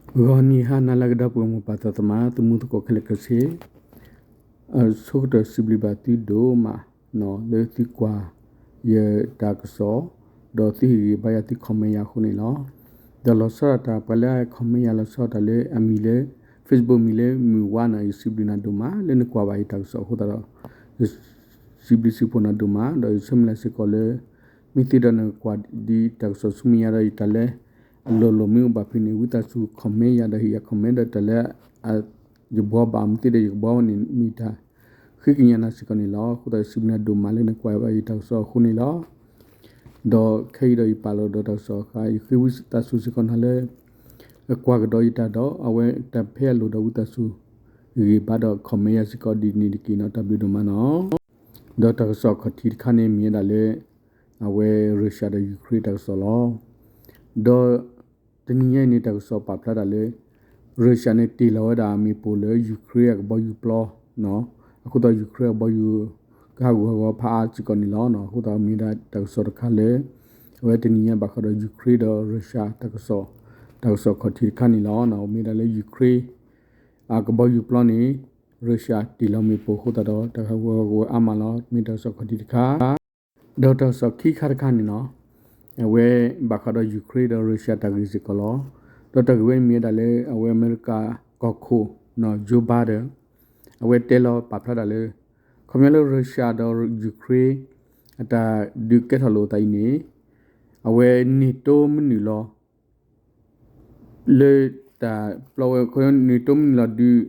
ဂီၤနံၤဟါနၤလၢအဂ့ၤ ဒီပုၢ်ဝဲၢ်မိၢ်ပၢ်သးသမါ သမူသကိးခဲလၢာ်ခဲဆ့, အဆိကတၢၢ်စံးဘျုးဘၣ်သုဒိၣ်မး လၢသုကွၢ်ယတၢ်ကစီၣ်, ဒီးသုဟ့ၣ်ဂံၢ်ဘါယၤ သု comment ယၤအဃိန့ၣ်လီၤ. ဒီးလီၤဆီဒၣ်တၢ် ပှၤလၢအ comment ယၤ လီၤဆီဒၣ်တၢ်လၢအမံၤလၢ Facebook မံၤလၢမုၢ်ဝါန့ၣ် ယစံးဘျုးနၤဒိၣ်မး လၢနကွၢ်ဘၣ်ယတၢ်ကစီၣ်အဃိသတးဒီး ယစံးဘျုးစံးဖှိၣ်နၤဒိၣ်မး ဒီးယဆၢမုၢ်လၢ်စ့ၢ်ကီးလၢ မ့ၢ်သ့ဒီးနကွၢ်ဒံးတၢ်ကစီၣ်ဆူမဲာ်ညါဒီး ယတၢ်လၢအလီၢ်လီၢ်မ့ၢ်အိၣ်ဘၣ်ဖဲန့ၣ် ဝံသးစူၤ comment ယၤဒီးဟ့ၣ်ယၤ comment ဒီးတၢ်လၢ ယဘှီဘၣ်မ့ၢ်သ့ဒီးယကဘှီန့ၣ် မ့ၢ်တၢ်ဃ့ကညးနၤစ့ၢ်ကီးန့ၣ်လီၤ. အဃိသတး ယစံးဘျုးနၤဒိၣ်မးလၢနကွၢ်ဘၣ်ယတၢ်ကစီၣ်အဃိန့ၣ်လီၤ. ဒီးခဲအံၤဒီးယပာ်လီၤဒီးတၢ်ကစီၣ်အခါ ယဃ့ဝံသးစူၤစ့ၢ်ကီးနၤလၢ အကွၢ်ကဒီးယတၢ်ဒီး အဝဲတၢ်ဖဲအလိၣ်ဒီးဝံသးစူၤ ဂံၢ်ဘါဒီး comment ယၤစ့ၢ်ကီးဒ်န့ၣ်တက့ၢ်နီၤ တၢ်ဘျုးဒိၣ်မးနီၤ. ဒီးတၢ်ကစီၣ်ခီၣ်ထံးတခါန့ၣ်မ့ၢ်ဝဲဒၣ်လၢ အဝဲ Russia ဒီး Ukraine တၢ်ကစီၣ်လီၤ. ဒီးတနံၤညါအံၤန့ၣ် တၢ်ကစီၣ်ပာ်ဖျါတၢ်လၢ Russia န့ၣ်တ့ၢ်လီၤဝဲဒၣ်မ့ၣ်ပိၢ်လၢ Ukraine အကဘီယူၤပျီ, အဃိသတး Ukraine အကဘီယူၤ ကဟးဂူာ်ဟးဂီၤဖးအါစ့ၢ်ကီးန့ၣ်လီၤ. အဃိသတးမ့ၢ်ဒၣ်တၢ်ကစီၣ်တခါလၢ အဝဲတနံၤညါဘၣ်ဃးဒီး Ukraine ဒီး Russia တၢ်ကစီၣ်, တၢ်ကစီၣ်ခီၣ်ထံးတခါန့ၣ်လီၤ. မ့ၢ်ဒၣ်လၢ Ukraine အကဘီယူၤပျီန့ၣ် Russia တ့ၢ်လီၤမ့ၣ်ပိၢ်အဃိသတးဒီး တၢ်ဟးဂူာ်ဟးဂီၤအါမးလီၤ. မ့ၢ်တၢ်ကစီၣ်ခီၣ်ထံးတခါ ဒီးတၢ်ကစီၣ်ခံခါတခါန့ၣ်နီၤ, အဝဲဘၣ်ဃးဒီး Ukraine ဒီး Russia တၢ်ဂ့ၢ်စ့ၢ်ကီးလီၤ. ဒီးတၢ်ဂ့ၢ်ဝဲန့ၣ်မ့ၢ်ဝဲဒၣ်လၢ အဝဲအမဲရကၤကီၢ်ခိၣ် Joe Biden အဝဲတဲလီၤပာ်ဖျါတၢ်လၢ ခီပညီလၢ Russia ဒီး Ukraine အတၢ်ဒုးကဲထီၣ်လိာ်သးအံၤန့ၣ် အဝဲ NATO မ့ၢ်နုာ်လီၤ လၢတၢ်ပျီဝဲ ခီပညီ NATO မ့ၢ်နုာ်လီၤဒုး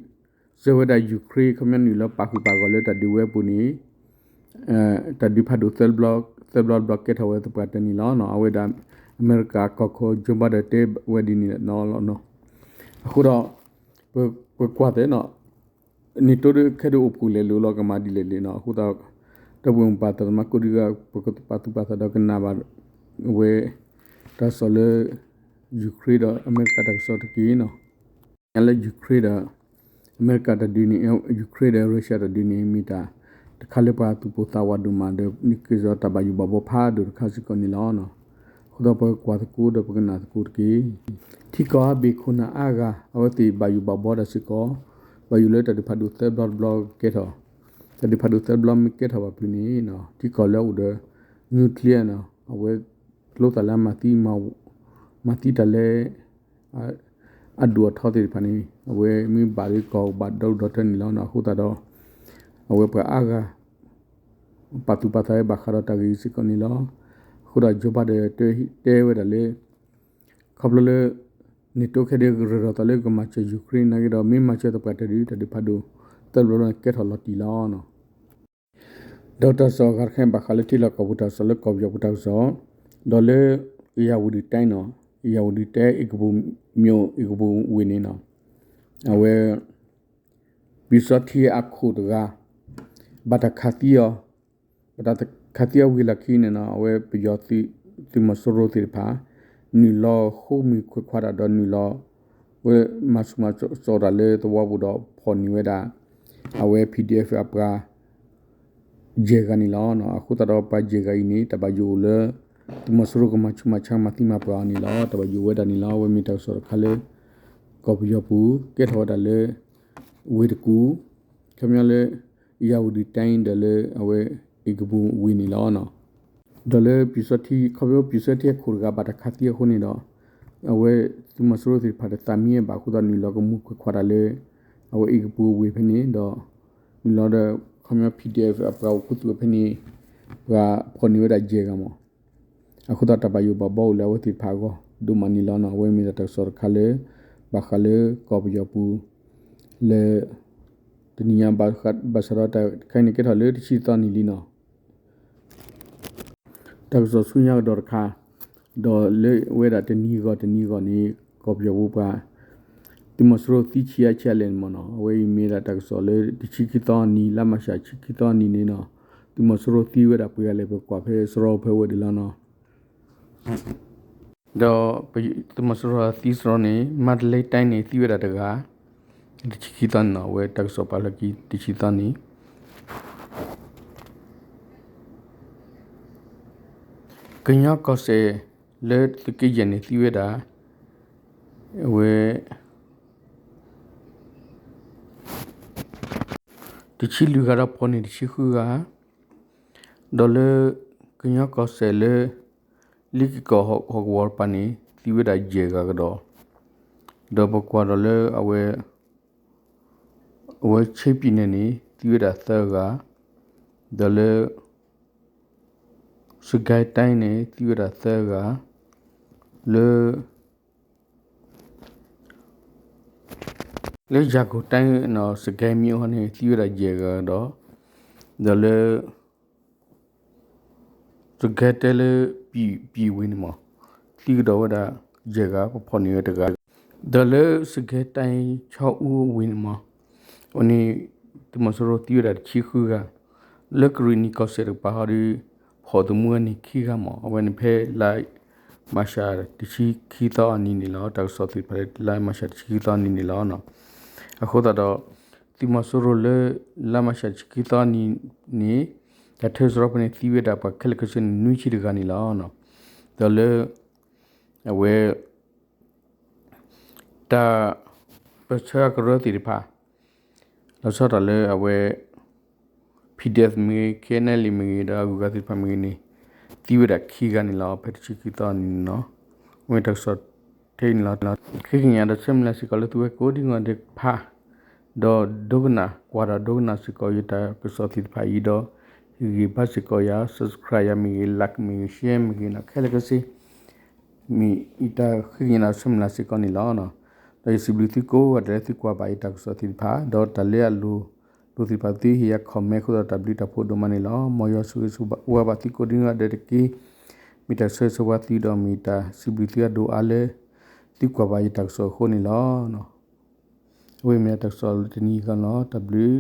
စၢၤဝဲဒၣ် Ukraine ခီပညီနုာ်လီၤပာ်ဃုာ်ပာ်ဂီၢ်လၢတၢ်ဒုးဝဲအပူၤန့ၣ် တၢ်ဒုးဖးဒိၣ်သၢဘျီ သၢဘျီတဘျီကဲထီၣ်ဝဲသပှၢ်တၢၢ်န့ၣ်လီၤ. အဝဲဒၣ် အမဲရကၤကီၢ်ခိၣ် Joe Biden တဲဝဲဒ်န့ၣ်လီၤ. အဃိဒီး ပကွၢ်သ့ၣ်နီၤ NATO ဒုးခဲဒုးအိၣ်ဖှိၣ်လဲၤလိာ်လီၤကမၤဒ်လဲၣ်လဲၣ်နီၤ. အဃိသတး ဒီပုၢ်ဝဲၢ်မိၢ်ပၢ်သးသမါကိးဒံက ပကပာ်သူၣ်ပာ်သးဒီးကနၣ်ဘၣ်ဝဲ တၢ်ကစီၣ်လၢ Ukraine ဒီးအမဲရကၤတၢ်ကစီၣ်တက့ၢ်နီၤ. ညါလၢ Ukraine ဒီး အမဲရကၤတၢ်ဒုးန့ၣ် Ukraine ဒီး Russia တၢ်ဒုးန့ၣ် မ့ၢ်တၢ်တခါလၢပှၤသူၣ်ပိၢ်သးဝးဒိၣ်မးဒီး န့ၢ်က့ၤစ့ၢ်တၢ်ဘၣ်ယိၣ်ဘၣ်ဘှီဖးဒိၣ်တခါစ့ၢ်ကီးန့ၣ်လီၤ. အဃိသတးပကကွၢ်သကိးဒီးပကနၣ်သကိးတက့ၢ်. ထံကီၢ်အါဘ့ၣ်ခိၣ်နၢ်အါဂၤ အဝဲသ့ၣ်ဘၣ်ယိၣ်ဘၣ်ဘှီတၢ်စ့ၢ်ကီး ဘၣ်ယိၣ်လၢတၢ်ဒုးဖးဒိၣ်သၢဘျီတဘျီကဲထီၣ်, တၢ်ဒုးဖးဒိၣ်သၢဘျီမ့ၢ်ကဲထီၣ်ဘၣ်ဖုးန့ၣ် ထံကီၢ်လၢအအိၣ်ဒီး nuclear နီၤ အဝဲ လိသးလၢ မၤသံတၢ်လၢ အဒိၣ်အထီသ့ၣ်တဖၣ်န့ၣ် အဝဲမ့ၢ်ဘၣ်လၢကီၢ်ဘၣ်ဒီဒူၣ်ဒီထၢန့ၣ်လီၤ. အဃိသတးဒီး အဝဲပှၤအါဂၤ ပာ်သူၣ်ပာ်သးဝဲဘၣ်ဃးဒီးတၢ်ဂ့ၢ်စ့ၢ်ကီးန့ၣ်လီၤ. အဃိဒီး Joe Biden တဲဝဲဒၣ်လၢ ခီဖျိလၢ NATO ခဲဒုးကရၢၢ်ထီၣ်သးလၢကမၤစၢၤ Ukraine နာ်က့ဒီး မ့ၢ်မၤစၢၤသပှၢ်တၢၢ်ဒီး တၢ်ဒုးဖးဒိၣ်သၢဘျီဘျီန့ၣ်ကဲထီၣ်လီၤတံၢ်လီၤ. ဒီးတၢ်ကစီၣ်အဂၤတခါန့ၣ် ဘၣ်ဃးလၢထံလီၢ်ကီၢ်ပူၤတၢ်ကစီၣ်လၢကီၢ်ပယီၤပူၤတၢ်ကစီၣ်, ဒီးလၢ ဧရာဝတီတိုင်း နီၤ, ဧရာဝတီတိုင်း ဧကပူၤမြို့ ဧကပူၤဝ့ၢ်န့ၣ်နီၤ, အဝဲ ပျူစောထီးအခိၣ်တဂၤ ဘၣ်တၢ်ခးသံအီၤ, ဘၣ်တၢ်ခးသံအီၤဝံၤလီၢ်ခံန့ၣ်နီၤ အဝဲပယီၤသုးမီၤစိရိၤသ့ၣ်တဖၣ် နုာ်လီၤဃုမုၢ်ခွဲးခွါတၢ်ဒီးနုာ်လီၤ ဝဲမၤဆူၣ်မၤစိးတၢ်လၢသဝီပူၤဒီးဖီၣ်န့ၢ်ဝဲဒၣ် အဝဲ PDF အပှၤ ယဲၢ်ဂၤန့ၣ်လီၤ. အဃိသတးဒီးပှၤယဲၢ်ဂၤအံၤန့ၣ် တၢ်ဘၣ်ယိၣ်အိၣ်လၢ သုးမီၤစိရိၤကမၤဆူၣ်မၤဆါမၤသံမၤပှၢ်အီၤန့ၣ်လီၤ. တၢ်ဘၣ်ယိၣ်ဝဲဒၣ်န့ၣ်လီၤ. အဝဲမ့ၢ်တၢ်ကစီၣ်တခါလၢ ကီၢ်ပယီၤပူၤ ကဲထီၣ်ဝဲဒၣ်လၢ ဝ့ၢ်တကူၣ် ခီပညီလၢ ဧရာဝတီတိုင်း ဒီးလၢအဝဲ ဧကပူၤဝ့ၢ်န့ၣ်လီၤ. ဒီးလၢပျူစောထီး ခီဖျိပျူစောထီးအခိၣ်တဂၤဘၣ်တၢ်ခးသံအဃိန့ၣ်ဒီး အဝဲသုးမီၤစိရိၤသ့ၣ်တဖၣ်တသးမံဘၣ်အဃိသတးနုာ်လီၤကမူခွဲးခွါတၢ်လၢ အဝဲ ဧကပူၤဝ့ၢ်ဖဲန့ၣ်ဒီး နုာ်လီၤဒီး ခီပညီ PDF အပှၤအိၣ်ခူသူၣ်ဖဲန့ၣ် ပှၤဖီၣ်န့ၢ်ဝဲဒၣ်ယဲၢ်ဂၤမး အဃိသတးတၢ်ဘၣ်ယိၣ်ဘၣ်ဘှီအိၣ်လၢအဝဲသ့ၣ်တဖၣ်အဂီၢ်ဒိၣ်မးန့ၣ်လီၤ. အဝဲမ့ၢ်ဒၣ်တၢ်ကစီၣ်တခါလၢ ဘၣ်ဃးလၢကီၢ်ပယီၤပူၤ လၢ တနံၤညါ ဘၣ်ဆၣ်ဒီးတၢ်ခါအံၤန့ၣ်ကဲထီၣ်လၢတဆံသီနံၤလံနီၤ တၢ်ကစီၣ်ဆူညါကဒီးတခါ, ဒီးလၢဝဲဒၣ်တနံၤဂီၢ်တနံၤဂီၢ်န့ၣ် ကီၢ်ပယီၤပူၤပှၤ သုးမီၤစိရိၤသံဆံးအါဆံးအါလဲၣ်န့ၣ်မ့ၢ်နီၤ, အဝဲအံၤမ့ၢ်ဒၣ်တၢ်ကစီၣ်လၢတဆံခံသီနံၤ လါမၢ်ၡးဆံခံသီနံၤန့ၣ်နီၤ, သုးမီၤစိရိၤသံဝဲဒၣ်ပှဲၤဂၤလဲၣ်ပကွၢ်ဖဲစရီဖဲဝဲဒၣ်လီၤနီၤ. ဒီးသုးမီၤစိရိၤသံစရီန့ၣ် မါတလ့တိုင်းန့ၣ် သံဝဲဒၣ်တဂၤ, တဆံခံသီန့ၣ်နီၤ, အဝဲတၢ်ကစီၣ်ပာ်လီၤက့ၤတဆံသီနံၤ ကညီကီၢ်စဲၣ်လၢသုးက့ယဲၢ်န့ၣ်သံဝဲဒၣ် အဝဲ တဆံလွံၢ်ဂၤဒီးဖီၣ်န့ၢ်တဆံဃုဂၤ, ဒီးလၢကညီကီၢ်စဲၣ်လၢ လ့က့ၤကီၢ်ဟီၣ်ကဝီၤတပၤန့ၣ် သံဝဲဒၣ်ယဲၢ်ဂၤကဒီး, ဒီးပကွၢ်ဒီးလၢအဝဲ အဝဲ ချင်းပြည်နယ် န့ၣ် သံဝဲဒၣ်သၢဂၤ, ဒီးလၢ စစ်ကိုင်းတိုင်း န့ၣ် သံဝဲဒၣ်သၢဂၤ, လၢ လၢ ရန်ကုန်တိုင်း န့ၣ် စစ်ကိုင်းမြို့ န့ၣ် သံဝဲဒၣ်ယဲၢ်ဂၤဒီး, ဒီးလၢ စစ်ကိုင်းတိုင်း လၢ ပြည် ပြည်ဝင် န့ၣ်မး သံကဒီးဝဲဒၣ်ယဲၢ်ဂၤ ပဖီၣ်န့ၢ်ဝဲတဂၤ, ဒီးလၢ စစ်ကိုင်းတိုင်း ချောင်းဦး ဝံၤန့ၣ်မး အဝဲန့ၣ် သုးမီၤစိရိၤသံဝဲဒၣ်တဆံဃုဂၤ, လၢကရ့ၣ်နံၣ်ကီၢ်စဲၣ်တကပၤဟီဒီး ဖီၣ်သမူဝဲန့ၣ်ခံဂၤမး အဝဲန့ၣ်ဖဲလါမၤရှးတဆံခံသီအနံၤန့ၣ်လီၤ. တၢ်ကစီၣ်သ့ၣ်တဖၣ်လၢလါမၤရှးတဆံခံသီအနံၤန့ၣ်လီၤ. အဃိသတးဒီး သုးမီၤစိရိၤလၢ လါမၤရှးတဆံခံသီအနံၤန့ၣ် တၢ်ထၢစရီပန့ၣ်သံဝဲဒၣ်ပှၤခဲလၢာ်ခဲဆ့န့ၣ် နွံဆံတဂၤန့ၣ်လီၤ. ဒီးလၢ အဝဲ တၢ်ပၢၢ်ဆၢအကရၢသ့ၣ်တဖၣ် လီၤဆီဒၣ်တၢ်လၢအဝဲ PDF မ့ၢ်ဂ့ၤ KNLA မ့ၢ်ဂ့ၤ ဒီးအဂုၤအဂၤသ့ၣ်တဖၣ်မ့ၢ်ဂ့ၤန့ၣ် သံဝဲဒၣ်ခံဂၤန့ၣ်လီၤ. ဖဲတဆံခံသီန့ၣ်လီၤ. အဝဲတၢ်ကစီၣ်ထဲအံၤန့ၣ်လီၤ. ဃ့ကညးဒီးဆၢမုၢ်လၢ်စ့ၢ်ကီးလၢသုဝဲကိးဒံနီၢ်ဂၤဒဲးတဖၣ် ဒီးဒိကနၣ် ကွၢ်ဒီးဒိကနၣ်စ့ၢ်ကီးယတၢ်ကစီၣ်သ့ၣ်တဖၣ်အံၤဒီး ဟ့ၣ်ဂံၢ်ဘါစ့ၢ်ကီးယၤ subscribe ယၤမ့ၢ်ဂ့ၤ like မ့ၢ်ဂ့ၤ share မ့ၢ်ဂ့ၤန့ၣ် ခဲလၢာ်ခဲဆ့ မ့ၢ်ယတၢ်ဃ့ကညးဒီးဆၢမုၢ်လၢ်စ့ၢ်ကီးန့ၣ်လီၤ. ဒီးယစံးဘျုးသုကိးဂၤဒဲးလၢသုကွၢ်ဘၣ်ယတၢ်ကစီၣ်သ့ၣ်တဖၣ် ဒီးတၢ်လၢအလိၣ်လိၣ်သ့ၣ်တဖၣ်သုဟ့ၣ်ယၤ comment အဃိဒီးတၢ်ဘျုးတၢ်ဖှိၣ်ဒိၣ်မးန့ၣ်လီၤ. မ်ယွၤဆိၣ်ဂ့ၤဆိၣ်ဝါဘၣ်သုကိးဒံနီၢ်ဂၤဒဲးတက့ၢ်. မ့ၢ်တၢ်ဆိၣ်ဂ့ၤဆိၣ်ဝါသုဒီးမ့ၢ်တၢ်စံးဘျုးသုအဒိၣ်အါလၢ သုကွၢ်ဘၣ်ယတၢ်ကစီၣ်အဃိန့ၣ်လီၤ. အဝဲမ့ၢ်တၢ်ကစီၣ်လၢတနံၤအံၤလီၤ. တၢ်ဘျုး